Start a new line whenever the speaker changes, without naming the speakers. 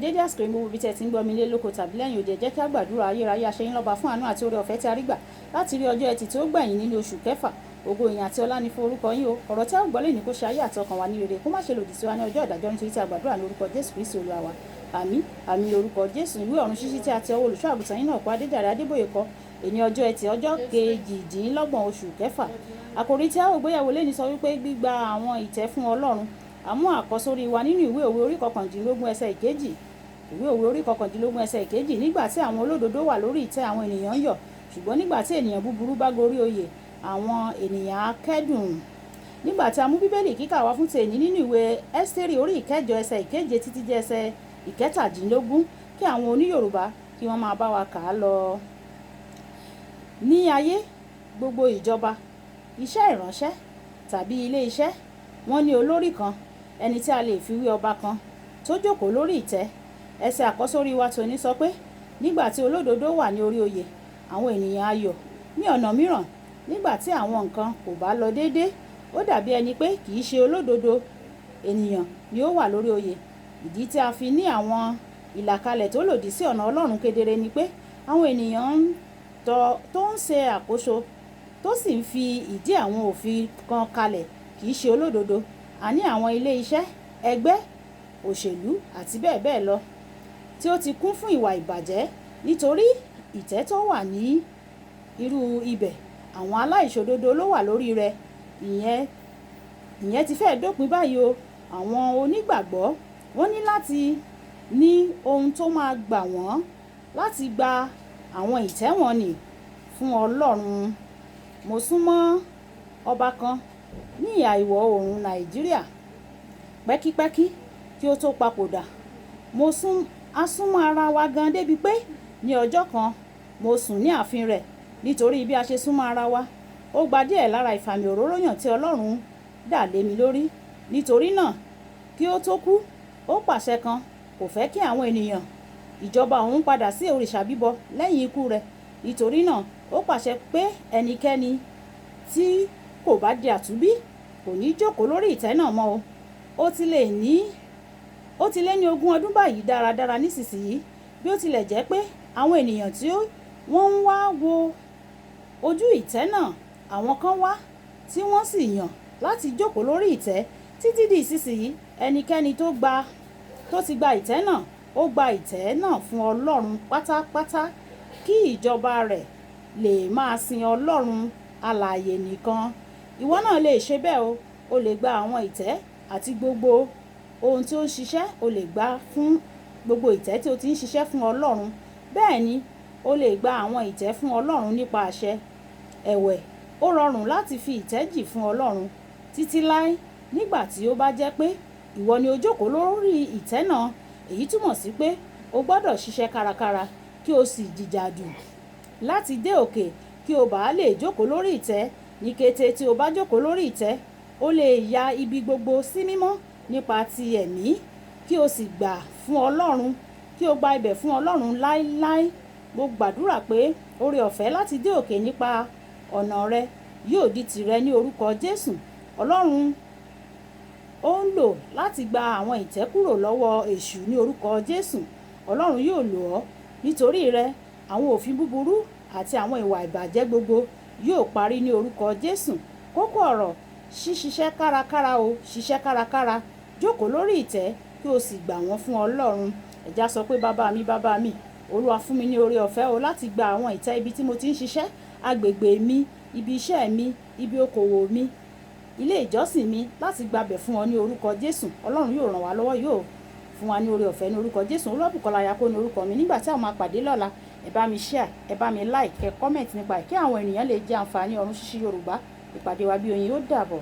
Dédé àsìkò yìí, gbogbo ibi tí ẹ ti ń gbọ́ mi lé lóko tàbí lẹ́yìn òde, jẹ́ kí a gbàdúrà. Ayérayé, aṣẹ́yìn lọ́ba fún àánú àti oore ọ̀fẹ́ tí a rí gbà láti rí ọjọ́ Ẹtì tí ó gbẹ̀yìn nínú oṣù kẹfà. Ògo, ìyìn àti ọlá ní fún orúkọ yín o. Ọ̀rọ̀ tí a ó gbọ́ lè ní kó ṣe ayé àti ọkàn wa ní rere, kó má ṣe lòdì sí wa ní ọjọ́ ìdájọ́, nítorí tí a gbàdúrà ní orúkọ Jésù Kristi Olúwa wa. Àmín, àmín, orúkọ Jésù. Ìwé Ọ̀run Ṣíṣí tí a ti ọwọ́ olùṣọ́ àgùntàn yín náà kọ, Adéjàre Adébóyè kọ, èní ọjọ́ Ẹtì, ọjọ́ 28 oṣù kẹfà. Àkòrí tí a ó gbéyẹ̀wò lẹ́ni sọ wípé gbígba àwọn ìtẹ́ fún Ọlọ́run. Àmú àkọ́sórí wa nínú ìwé Òwe orí 19 ẹsẹ̀ 2. Ìwé Òwe orí 19 ẹsẹ̀ 2: Nígbà tí àwọn olódodo wà lórí ìtẹ́, àwọn ènìyàn ń yọ̀, ṣùgbọ́n nígbà tí ènìyàn búburú bá gorí oyè, àwọn ènìyàn á kẹ́dùn. Nígbà tí a mú Bíbélì kíkà wá fún tèní nínú ìwé Ẹ́sítérì orí 8 ẹsẹ̀ 7 títí dé ẹsẹ̀ 17, kí àwọn oníYorùbá kí wọ́n máa bá wa kà á lọ. Ní ayé, gbogbo ìjọba, iṣẹ́ ìránṣẹ́ tàbí ilé iṣẹ́, wọ́n ní olórí kan, ẹni tí a lè fi wé ọba kan tó jókòó lórí ìtẹ́. Ẹsẹ̀ àkọ́sórí wa tòní sọ pé nígbà tí olódodo wà ní orí oyè, àwọn ènìyàn á yọ̀. Ní ọ̀nà mìíràn, nígbà tí àwọn nǹkan kò bá lọ déédé, ó dàbí ẹni pé kì í ṣe olódodo ènìyàn ni ó wà lórí oyè. Ìdí tí a fi ní àwọn ìlàkalẹ̀ tó lòdì sí ọ̀nà Ọlọ́run kedere ni pé àwọn ènìyàn tó ń ṣe àkóso tó sì ń fi ìdí àwọn òfin kan kalẹ̀ kì í ṣe olódodo. A ní àwọn ilé iṣẹ́, ẹgbẹ́ òṣèlú àti bẹ́ẹ̀ bẹ́ẹ̀ lọ tí ó ti kún fún ìwà ìbàjẹ́, nítorí ìtẹ́ tó wà ní irú ibẹ̀, àwọn aláìṣòdodo ló wà lórí rẹ̀. Ìyẹn ti fẹ́ dópin báyìí o. Àwọn onígbàgbọ́, wọ́n ní láti ní ohun tó máa gbà wọ́n láti gba àwọn ìtẹ́ wọ̀nnì fún Ọlọ́run. Mo súnmọ́ ọba kan ní ìhà ìwọ̀ oòrùn Nàìjíríà pẹ́kípẹ́kí kí ó tó papòdà. Mo sún A súnmọ́ ara wa gan débi pé ní ọjọ́ kan, mo sùn ní ààfin rẹ̀ nítorí bí a ṣe súnmọ́ ara wa. Ó gba díẹ̀ lára ìfàmì òróró yàn tí Ọlọ́run dà lé mi lórí. Nítorí náà, kí ó tó kú, ó pàṣẹ kan: kò fẹ́ kí àwọn ènìyàn ìjọba òun padà sí òrìṣà bíbọ lẹ́yìn ikú rẹ̀. Nítorí náà, ó pàṣẹ pé ẹnikẹ́ni tí kò bá di àtúnbí kò ní jókòó lórí ìtẹ́ náà mọ́ o. Ó ti lé ní 20 ọdún báyìí dáradára nísinsìnyí. Bí ó tilẹ̀ jẹ́ pé àwọn ènìyàn tí wọ́n ń wá wo ojú ìtẹ́ náà, àwọn kan wá tí wọ́n sì yàn láti jókòó lórí ìtẹ́ títí di ìsinsìnyí. Ẹnikẹ́ni tó ti gba ìtẹ́ náà, ó gba ìtẹ́ náà fún Ọlọ́run pátápátá kí ìjọba rẹ̀ lè máa sin Ọlọ́run alààyè nìkan. Ìwọ náà lè ṣe bẹ́ẹ̀ o. O lè gba àwọn ìtẹ́ àti gbogbo ohun tí ó ń ṣiṣẹ́. O lè gbà fún gbogbo ìtẹ́ tí ó ti ń ṣiṣẹ́ fún Ọlọ́run. Bẹ́ẹ̀ ni, o lè gba àwọn ìtẹ́ fún Ọlọ́run nípa àṣẹ. Ẹ̀wẹ̀, ó rọrùn láti fi ìtẹ́ jì fún Ọlọ́run títí láé nígbà tí ó bá jẹ́ pé ìwọ ni ó jókòó lórí ìtẹ́ náà. Èyí túmọ̀ sí pé o gbọdọ̀ ṣiṣẹ́ kárakára kí o sì jìjàdù láti dé òkè kí o bá lè jókòó lórí ìtẹ́. Ní kété tí o bá jókòó lórí ìtẹ́, o lè ya ibi gbogbo sí mímọ́ nípa ti ẹ̀mí, kí o sì gbà fún Ọlọ́run, kí o gba ibẹ̀ fún Ọlọ́run láéláé. Mo gbàdúrà pé oore ọ̀fẹ́ láti dé òkè nípa ọ̀nà rẹ yóò di tìrẹ ní orúkọ Jésù. Ọlọ́run ó ń lò láti gba àwọn ìtẹ́ kúrò lọ́wọ́ èṣù ní orúkọ Jésù. Ọlọ́run yóò lò ọ́ nítorí rẹ. Àwọn òfin búburú àti àwọn ìwà ìbàjẹ́ gbogbo yóò parí ní orúkọ Jésù. Kókó ọ̀rọ̀: ṣíṣiṣẹ́ kárakára o. Ṣiṣẹ́ kárakára, jókòó lórí ìtẹ́ kí o sì gbà wọ́n fún Ọlọ́run. Ẹ já sọ pé, "Bàbá mi, bàbá mi, Olúwa, fún mi ní oore ọ̀fẹ́ o láti gba àwọn ìtẹ́ ibi tí mo ti ń ṣiṣẹ́, agbègbè mi, ibi iṣẹ́ mi, ibi okòwò mi, ilé ìjọsìn mi, láti gbabẹ̀ fún ọ ní orúkọ Jésù." Ọlọ́run yóò ràn wá lọ́wọ́, yóò fún wa ní oore ọ̀fẹ́ ní orúkọ Jésù. Olúwabùkọ́lá Ayako ní orúkọ mi. Nígbà tí a máa pàdé lọ́la, ẹ bá mi share, ẹ bá mi like, ẹ comment nípa ẹ̀ kí àwọn ènìyàn lè jẹ àǹfààní Ọ̀run Ṣíṣí Yorùbá. Ìpàdé wa bí oyin, ó dàbọ̀.